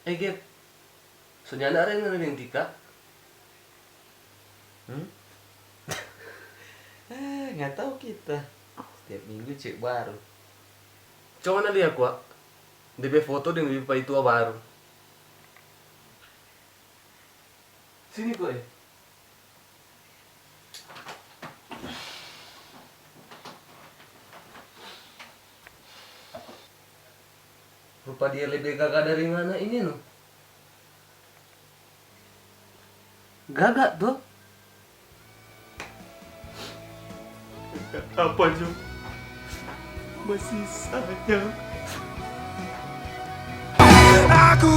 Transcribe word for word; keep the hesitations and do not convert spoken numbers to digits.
Hey, Gap. So nyanda ada yang deng Tika? Hmm? Eh, nggak tahu kita. Setiap minggu cek baru. Coba na lia kwa. Depe foto deng depe paitua baru. Sini kwa, eh. Rupa dia lebe gaga dari ngana ini, no? Gaga, to? Apa jo? Masih sayang. Aku